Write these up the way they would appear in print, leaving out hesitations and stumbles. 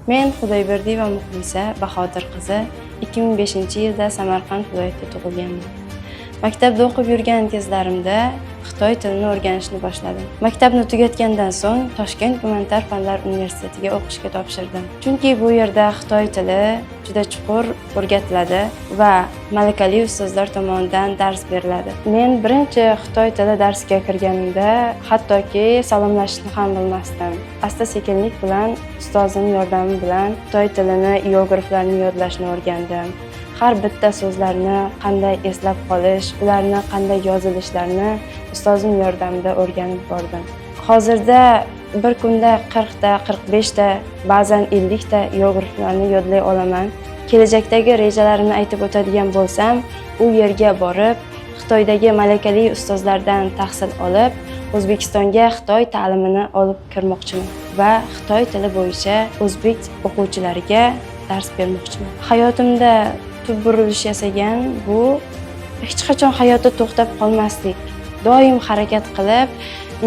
Men Xudoyberdiyeva Muxlisa Bahodir qizi 2005-yilda Samarqand viloyatida tug'ilganman. Maktabda o'qib yurgan kezlarimda xitoy tilini o'rganishni boshladim. Maktabni tugatgandan so'ng Toshkent gumanitar fanlar universitetiga o'qishga topshirdim. Chunki bu yerda xitoy tili juda chuqur o'rgatiladi va malakali ustozlar tomonidan dars beriladi. Men birinchi xitoy tili darsiga kirganimda hattoki salomlashishni ham bilmasdim. Asta-sekinlik bilan ustozim yordami bilan xitoy tilini, iyerogliflarni yodlashni o'rgandim. Har bitta so'zlarni qanday eslab qolish, ularni qanday yozilishlarini ustozim yordamida o'rganib bordim. Hozirda bir kunda 40 ta, 45 ta, ba'zan 50 ta iyerogliflarni yodlay olaman. Kelajakdagi rejalarimni aytib o'tadigan bo'lsam, u yerga borib, Xitoydagi malakali ustozlardan tahsil olib, O'zbekistonga xitoy ta'limini olib kirmoqchiman va xitoy tili bo'yicha o'zbek o'quvchilariga dars bermoqchiman. Hayotimda tub burilish yasagan bu hech qachon hayotda to'xtab qolmaslik, doim harakat qilib,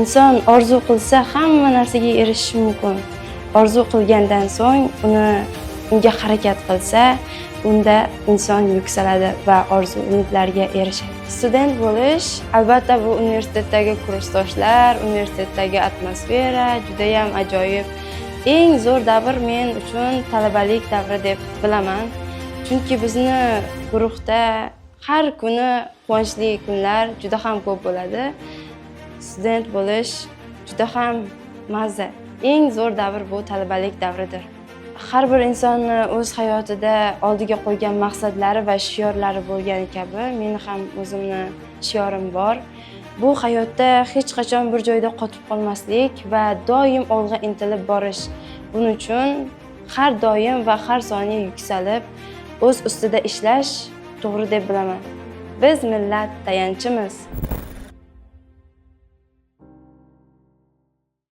inson orzu qilsa, hamma narsaga erishishi mumkin. Orzu qilgandan so'ng unga harakat qilsa, unda inson yuksaladi va orzu umidlariga erishadi. Student bo'lish, albatta, bu universitetdagi kursdoshlar, universitetdagi atmosfera judayam ajoyib. Eng zo'r davr men uchun talabalik davri deb bilaman. Chunki bizni guruhda har kuni quvonchli kunlar juda ham ko'p bo'ladi. Student bo'lish juda ham mazza. Eng zo'r davr bu talabalik davridir. Har bir insonni o'z hayotida oldiga qo'ygan maqsadlari va shiorlari bo'lgani kabi, meni ham o'zimni shiorim bor. Bu hayotda hech qachon bir joyda qotib qolmaslik va doim olg'a intilib borish. Buning uchun har doim va har soniya yuksalib, o'z ustida ishlash to'g'ri deb bilaman. Biz millat tayanchimiz.